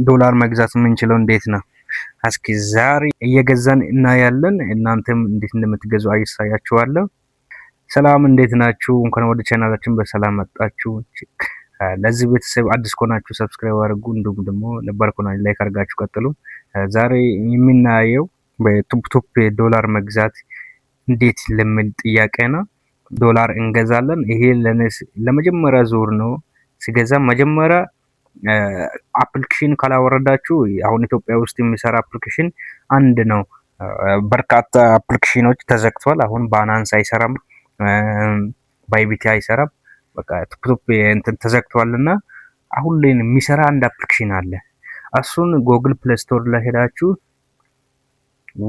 ዶላር መግዛት የምንችለው እንዴት ነው? እስኪ ዛሬ እየገዛን እናያለን። እናንተም እንዴት እንደምትገዙ አሳያችኋለሁ። ሰላም፣ እንዴት ናችሁ? እንኳን ወደ ቻናላችን በሰላም መጣችሁ። ለዚህ ቤተሰብ አዲስ ከሆናችሁ subscribe አድርጉ፣ እንዲሁም ደግሞ ነባር ከሆናችሁ like አድርጋችሁ ቀጥሉ። ዛሬ የምናየው በቱፕቱፕ ዶላር መግዛት እንዴት ለሚል ጥያቄ ነው። ዶላር እንገዛለን። ይሄ ለመጀመሪያ ዙር ነው ሲገዛ። መጀመሪያ application ካላወረዳችሁ፣ አሁን ኢትዮጵያ ውስጥ የሚሰራ application አንድ ነው። በርካታ application ኖች ተዘግቷል። አሁን Binance አይሰራም፣ Bybit አይሰራም። በቃ ቱፕቱፕ እንትን ተዘግቷል እና አሁን ላይ የሚሰራ አንድ application አለ። እሱን Google Play Store ላይ ሄዳችሁ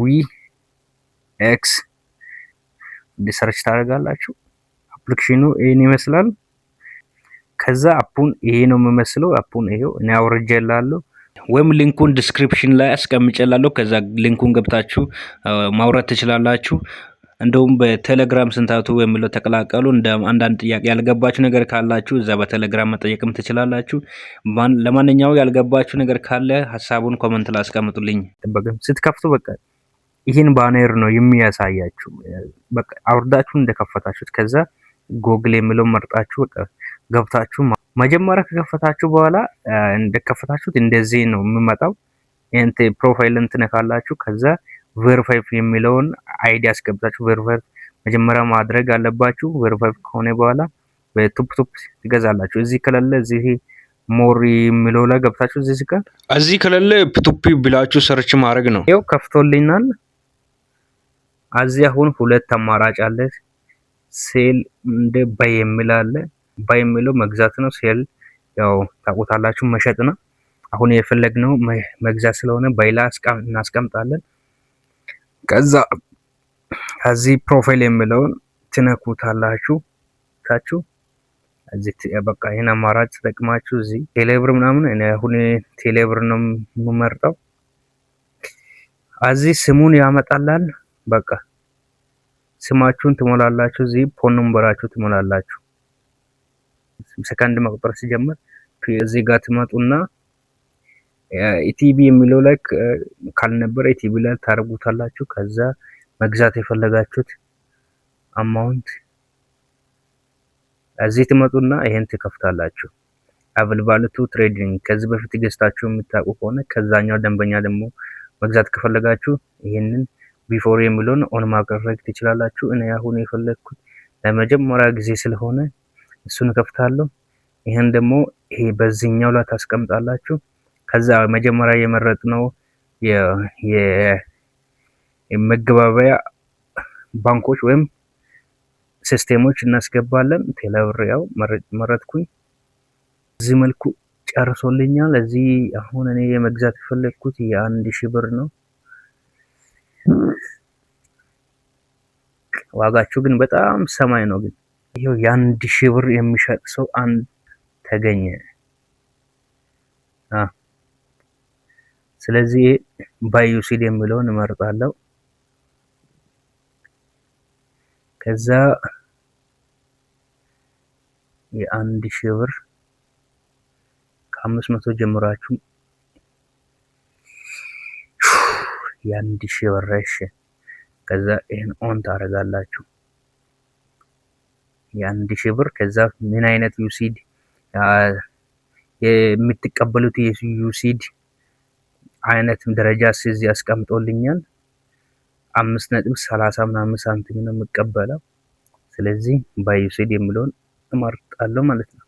WEEX search ታደርጋላችሁ። Application ኑ ይህን ይመስላል። ከዛ app ኡን ይሄ ነው የሚመስለው። App ኡን ይሄው እኔ አውርጄላለሁ ወይም link ኡን description ላይ አስቀምጬላለሁ። ከዛ link ኡን ገብታችሁ ማውረድ ትችላላችሁ። እንደውም በቴሌግራም ስንታቱ የሚለው ተቀላቀሉ። እንደ አንዳንድ ጥያቄ ያልገባችሁ ነገር ካላችሁ እዛ በቴሌግራም መጠየቅም ትችላላችሁ። ለማንኛውም ያልገባችሁ ነገር ካለ ሀሳቡን comment ላይ አስቀምጡልኝ። ስትከፍቱ በቃ ይህን banner ነው የሚያሳያችሁ። በቃ አውርዳችሁ እንደከፈታችሁት ከዛ ጎግል የሚለው መርጣችሁ በቃ ገብታችሁ መጀመሪያ ከከፈታችሁ በኋላ እንደከፈታችሁት እንደዚህ ነው የሚመጣው። እንት profile እንትነካላችሁ። ከዛ verify የሚለውን ID አስገብታችሁ verify መጀመሪያ ማድረግ አለባችሁ። Verify ከሆነ በኋላ በቱፕቱፕ ትገዛላችሁ። እዚህ ከሌለ እዚህ more የሚለው ላይ ገብታችሁ እዚህ ጋር እዚህ ከሌለ ቱፕ ብላችሁ search ማድረግ ነው። ይኸው ከፍቶልኛል። እዚህ አሁን ሁለት አማራጭ አለ። Sell እንደ buy የሚል አለ። Buy የሚለው መግዛት ነው። Sell ያው ታውቁታላችሁ መሸጥ ነው። አሁን የፈለግነው መግዛት ስለሆነ buy ላይ እናስቀምጣለን። ከዛ ከዚህ profile የሚለውን ትነኩታላችሁ። ታችሁ እዚህ በቃ ይህን አማራጭ ተጠቅማችሁ እዚህ ቴሌብር ምናምን፣ እኔ አሁን ቴሌብር ነው የምመርጠው። እዚህ ስሙን ያመጣላል። በቃ ስማችሁን ትሞላላችሁ። እዚህ phone number ኣችሁ ትሞላላችሁ። ሰከንድ መቁጠር ሲጀምር እዚህ ጋር ትመጡና ETB የሚለው ላይ ካልነበረ ETB ላይ ታደርጉታላችሁ። ከዛ መግዛት የፈለጋችሁት amount እዚህ ትመጡና ይሄን ትከፍታላችሁ። Available to trading ከዚህ በፊት ገዝታችሁ የምታውቁ ከሆነ፣ ከዛኛው ደንበኛ ደግሞ መግዛት ከፈለጋችሁ ይሄንን before የሚለውን on ማድረግ ትችላላችሁ። እኔ አሁን የፈለግኩት ለመጀመሪያ ጊዜ ስለሆነ እሱን እከፍታለሁ። ይህን ደግሞ ይሄ በዚህኛው ላይ ታስቀምጣላችሁ። ከዛ መጀመሪያ የመረጥነው የመገበያያ ባንኮች ወይም system ኦች እናስገባለን። ቴሌብር ያው መረጥኩኝ። እዚህ መልኩ ጨርሶልኛል። እዚህ አሁን እኔ የመግዛት የፈለግኩት የ1000 ብር ነው። ዋጋቸው ግን በጣም ሰማይ ነው። ግን ይኸው የ1000 ብር የሚሸጥ ሰው አንድ ተገኘ። ስለዚህ buy USD የሚለውን እመርጣለሁ። ከዛ የ1000 ብር ከ500 ጀምራችሁ የ1000 ብር፣ እሺ። ከዛ ይሄን on ታደርጋላችሁ። የ1000 ብር፣ ከዛ ምን አይነት USD የምትቀበሉት የ USD አይነት ደረጃ እዚህ ያስቀምጦልኛል። 5.30 ምናምን ሳንቲም ነው የምቀበለው። ስለዚህ buy USD የሚለውን እመርጣለሁ ማለት ነው።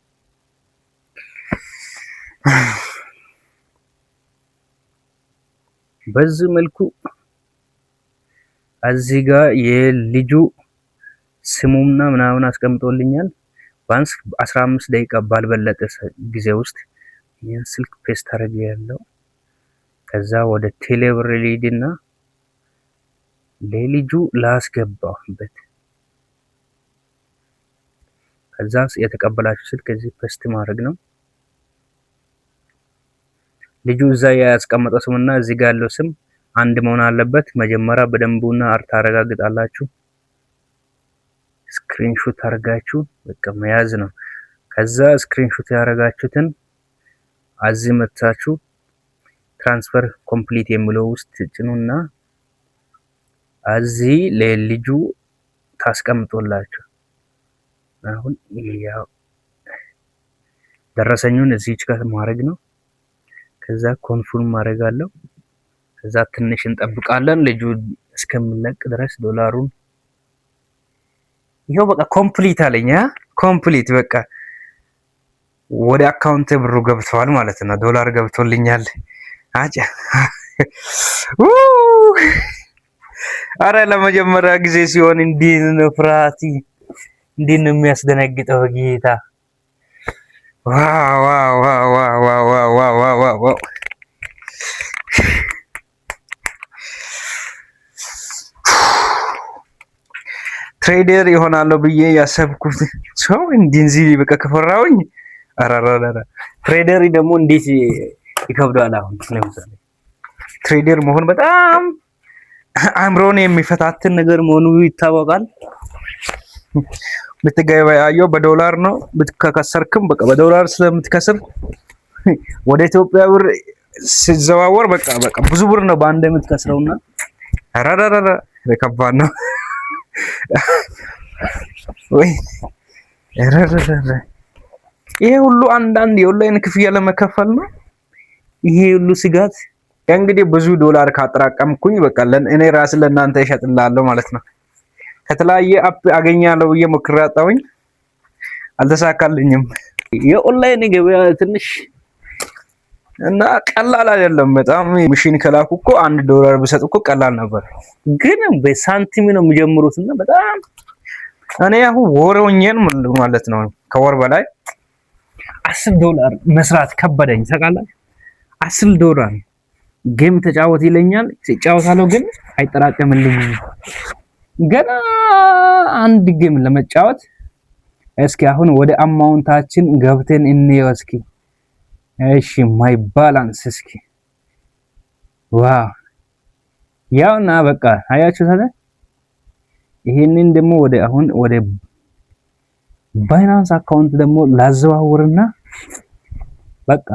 በዚህ መልኩ እዚህ ጋር የልጁ ስሙና ምናምን አስቀምጦልኛል። ቢያንስ 15 ደቂቃ ባልበለጠ ጊዜ ውስጥ ይህን ስልክ paste አድርጌ ያለው ከዛ ወደ ቴሌብር ልሂድና ለልጁ ላስገባበት። ከዛ የተቀበላችሁ ስልክ እዚህ paste ማድረግ ነው። ልጁ እዛ ያስቀመጠው ስምና እዚህ ጋር ያለው ስም አንድ መሆን አለበት። መጀመሪያ በደንቡና ታረጋግጣላችሁ። Screenshot አድርጋችሁ በቃ መያዝ ነው። ከዛ screenshot ያደረጋችሁትን እዚህ መታችሁ Transfer complete የሚለው ውስጥ ጭኑና እዚህ ለልጁ ታስቀምጦላችሁ። አሁን ያው ደረሰኙን እዚች ጋር ማድረግ ነው። ከዛ confirm ማድረግ አለው። ከዛ ትንሽ እንጠብቃለን ልጁ እስከሚለቅ ድረስ ዶላሩን። ይኸው በቃ complete አለኝ። Complete፣ በቃ ወደ account ብሩ ገብተዋል ማለት ነው። ዶላር ገብቶልኛል። አጫ፣ አረ ለመጀመሪያ ጊዜ ሲሆን እንዲህ ነው ፍርሃት፣ እንዲህ ነው የሚያስደነግጠው። ጌታ፣ wow wow wow wow wow wow wow wow! Trader ይሆናለሁ ብዬ ያሰብኩት ሰው እንደዚህ በቃ ከፈራሁኝ፣ አራራራ፣ trader ደግሞ እንዴት ይከብደዋል። አሁን ለምሳሌ trader መሆን በጣም አእምሮን የሚፈታትን ነገር መሆኑ ይታወቃል። ብትገበያየው በዶላር ነው። ከከሰርክም በቃ በዶላር ስለምትከስር ወደ ኢትዮጵያ ብር ሲዘዋወር በቃ ብዙ ብር ነው በአንድ የምትከስረውና አራራራ፣ ከባድ ነው። ወይ ረረረረ፣ ይሄ ሁሉ አንዳንድ የኦንላይን ክፍያ ለመከፈል ነው። ይሄ ሁሉ ስጋት። እንግዲህ ብዙ ዶላር ካጠራቀምኩኝ በቃ እኔ ራስ ለእናንተ እሸጥላለሁ ማለት ነው። ከተለያየ app አገኛለሁ ብዬ ሞክሬ አጣሁኝ፣ አልተሳካልኝም። የኦንላይን ገበያ ትንሽ እና ቀላል አይደለም። በጣም ምሽን ከላኩ እኮ 1 ዶላር ብሰጥ እኮ ቀላል ነበር፣ ግን በሳንቲም ነው የሚጀምሩት እና በጣም እኔ አሁን ወር ሆኜን ማለት ነው፣ ከወር በላይ 10 ዶላር መስራት ከበደኝ። ታውቃላችሁ፣ 10 ዶላር game ተጫወት ይለኛል፣ እጫወታለሁ፣ ግን አይጠራቀምልኝም። ገና አንድ game ለመጫወት። እስኪ አሁን ወደ amount ኣችን ገብተን እንየው እስኪ። እሺ፣ my balance እስኪ። Wow፣ ያውና በቃ አያችሁ ታዲያ። ይሄንን ደግሞ ወደ አሁን ወደ Binance account ደግሞ ላዘዋውርና በቃ